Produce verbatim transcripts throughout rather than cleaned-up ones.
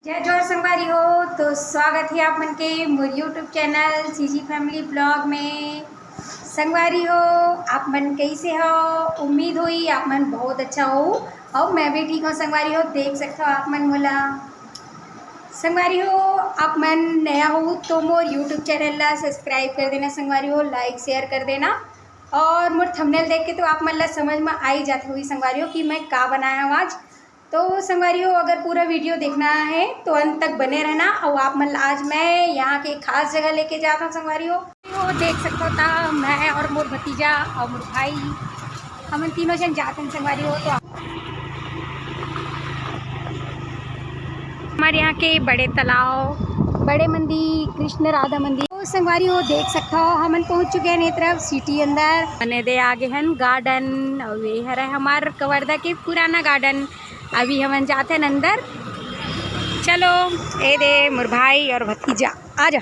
जय जोहार संगवारी हो, तो स्वागत हे आप मन के मोर YouTube channel CG family blog में। संगवारी हो, आप मन कैसे हो? उम्मीद होई आप मन बहुत अच्छा हो, और मैं भी ठीक हूँ संगवारी हो। देख सकते हो आप मन मोला। संगवारी हो, आप मन नया हो तो मोर YouTube चैनल ला सब्सक्राइब कर देना संगवारी हो, लाइक शेयर कर देना। और मोर थंबनेल देख के तो आप मन ला समझ में आ ही जात होही संगवारी हो कि मैं का बनाया हूँ आज। तो संगवारी हो, अगर पूरा वीडियो देखना है तो अंत तक बने रहना। और आप मन ला आज मैं यहाँ के खास जगह लेके जात हूँ संगवारी हो। तो देख सकते हो ता मैं और मोर भतीजा और मोर भाई, हमन तीनों जन जात हन संगवारी हो। तो हमारे यहाँ के बड़े तालाब, बड़े मंदिर, कृष्ण राधा मंदिर। तो संगवारी हो देख सकते हो, हमन पहुँच चुके हैं ये तरफ सिटी अंदर। मने दे आगे हन गार्डन, और ये हरे हमार कवर्धा के पुराना गार्डन। अभी हमन जाते हैं अंदर। चलो, ए दे मोर भाई और भतीजा, आ जा।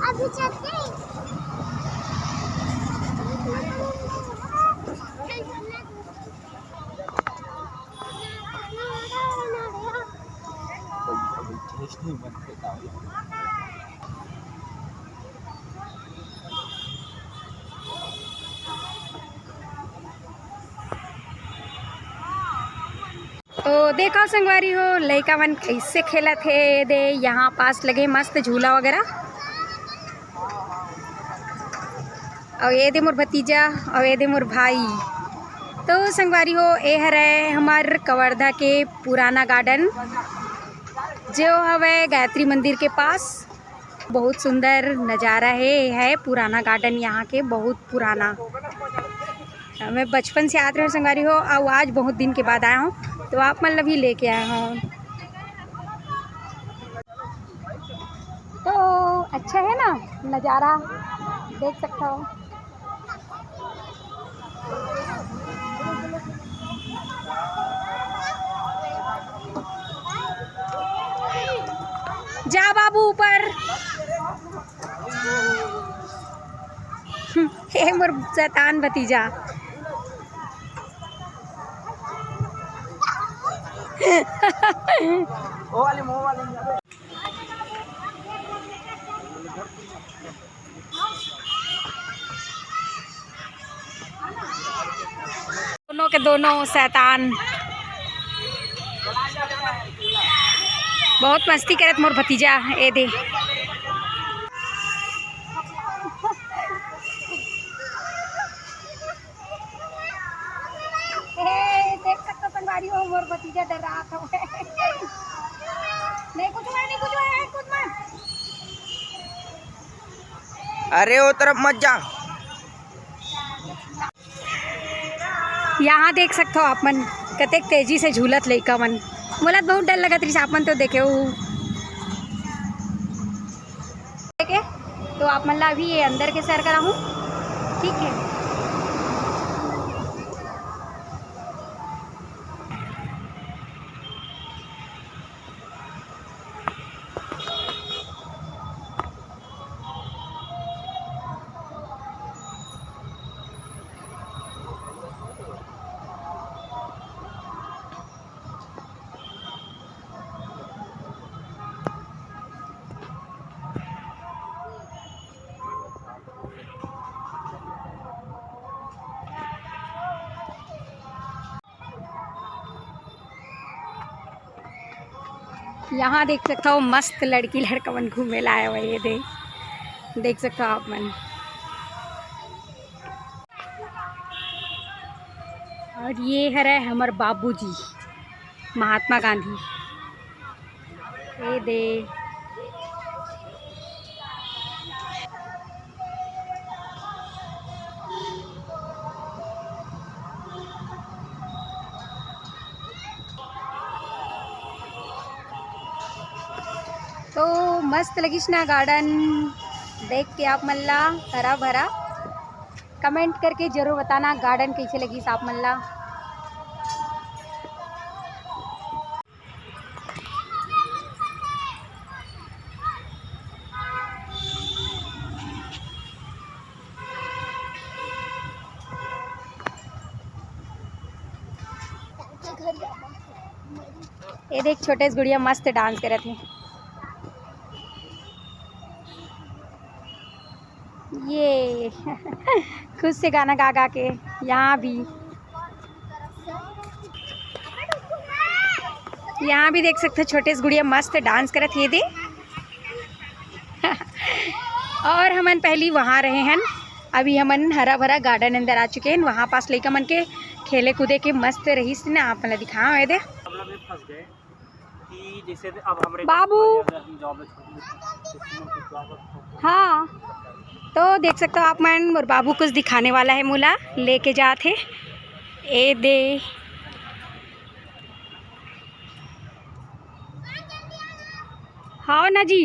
अभी चलते हैं। तो देखो संगवारी हो, लइका मन कैसे खेलत हे। दे यहाँ पास लगे मस्त झूला वगैरह। और ये दे मोर भतीजा, और ये दे मोर भाई। तो संगवारी हो, ये हरे हमार कवर्धा के पुराना गार्डन, जो हवे गायत्री मंदिर के पास। बहुत सुंदर नज़ारा हे, है पुराना गार्डन यहाँ के, बहुत पुराना। मैं बचपन से आत रहे संगवारी हो, और आज बहुत दिन के बाद आया हूँ, तो आप मन ला भी लेके आया हूँ। तो अच्छा है ना नज़ारा, देख सकते हो। जा बाबू ऊपर। हे मोर शैतान भतीजा। दोनों के दोनों शैतान, बहुत मस्ती करत मोर भतीजा। ए दे, ए, देख सकते हो संगवारी हो, मोर भतीजा डर्रात हवे। नहीं कुछ हुआ, नहीं कुछ हुआ, कुछ मत। अरे ओ तरफ मत जा। यहाँ देख सकते हो आप मन, कतेक तेजी से झूलत लइका मन। मोला तो बहुत डर लगत रहिस, आप मन तो देखे हो। ठीक है, तो आप मन ला अभी ये अंदर के सैर कराहूँ। ठीक है। यहाँ देख सकता हो, मस्त लड़की लड़का मन घूमे ला आए हुए। ये दे, देख सकता हो आप मन। और ये हरे हमर बाबूजी महात्मा गांधी। ए दे। तो मस्त लगिस ना गार्डन देख के आप मन ला हरा भरा। कमेंट करके जरूर बताना गार्डन कैसे लगिस आप मन ला। ए देख, छोटे से गुड़िया मस्त डांस करत हे। ये खुश से गाना गा गा के। यहाँ भी, यहाँ भी देख सकते हो, छोटे से गुड़िया मस्त डांस करत हे दे। और हमन पहली वहाँ रहे हन, अभी हमन हरा भरा गार्डन अंदर आ चुके हैं। वहाँ पास लइका मन के खेले कूदे के मस्त रहिस ना, आप मन ला दिखाओ ये दे। कि जैसे अब हमरे बाबू। हम जॉब में छोड़ देते हैं। हाँ, तो देख सकते हो आप मन, मोर बाबू कुछ दिखाने वाला है, मोला लेके जात हे। ए दे, हाँ ना जी,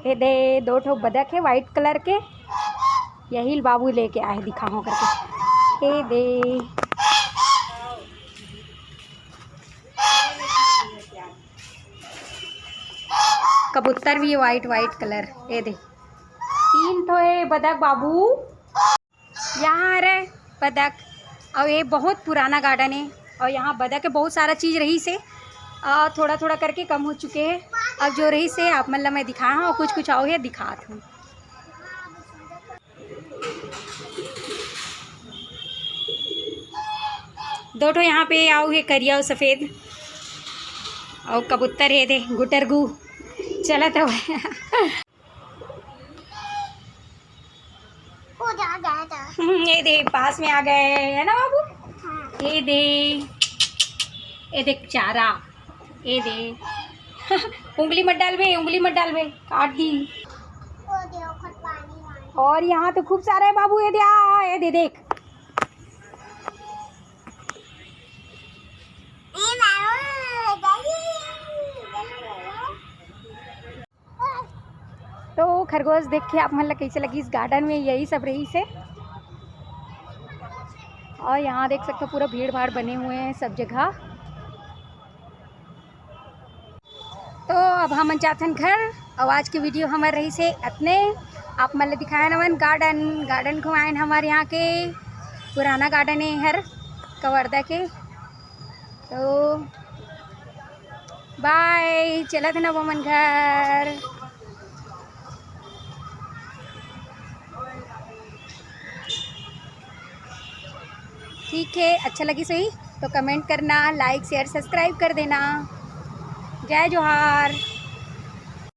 ए दे, दो ठो बदक है व्हाइट कलर के, यही बाबू लेके आए, दिखाओ करके। ए दे, कबूतर भी है व्हाइट व्हाइट कलर, ये दे, तीन ठो है बदक बाबू। यहाँ रहे बदक, और ये बहुत पुराना गार्डन है, और यहाँ बदक के बहुत सारा चीज़ रहिस हे, और थोड़ा थोड़ा करके कम हो चुके हैं। अब जो रहिस हे आप मन ला मैं दिखाए हँव, और कुछ कुछ अउ हे दिखात हँव। दो ठो यहाँ पे अउ हे, करिया और सफेद, और कबूतर हे दे गुटरगू चलत हवे। हो जा, जा, जा। हम्म, ये दे, पास में आ गए, है ना बाबू? हाँ। ये दे, ये देख चारा, ये दे। उंगली मत डालबे, उंगली मत डालबे, काट दी। वो दे, ओखर पानी वानी। और यहाँ तो खूब सारा है बाबू, ये दे, आ, ये दे, देख। ए बाबू, जल्दी, जल्दी, जल्दी। तो खरगोश देख के आप मन ला कैसे लगिस गार्डन में, यही सब रहिस हे। और यहाँ देख सकते हो पूरा भीड़ भाड़ बने हुए हैं सब जगह। तो अब हमन जाथन घर, और आज के वीडियो हमर रहिस हे अतने। आप मन ला दिखाएन हमन गार्डन, गार्डन घुमाएन हमर यहाँ के पुराना गार्डन है हर कवर्धा के। तो बाय, चलत हन अब हमन घर। ठीक है, अच्छा लगिस होही तो कमेंट करना, लाइक, शेयर, सब्सक्राइब कर देना। जय जोहार।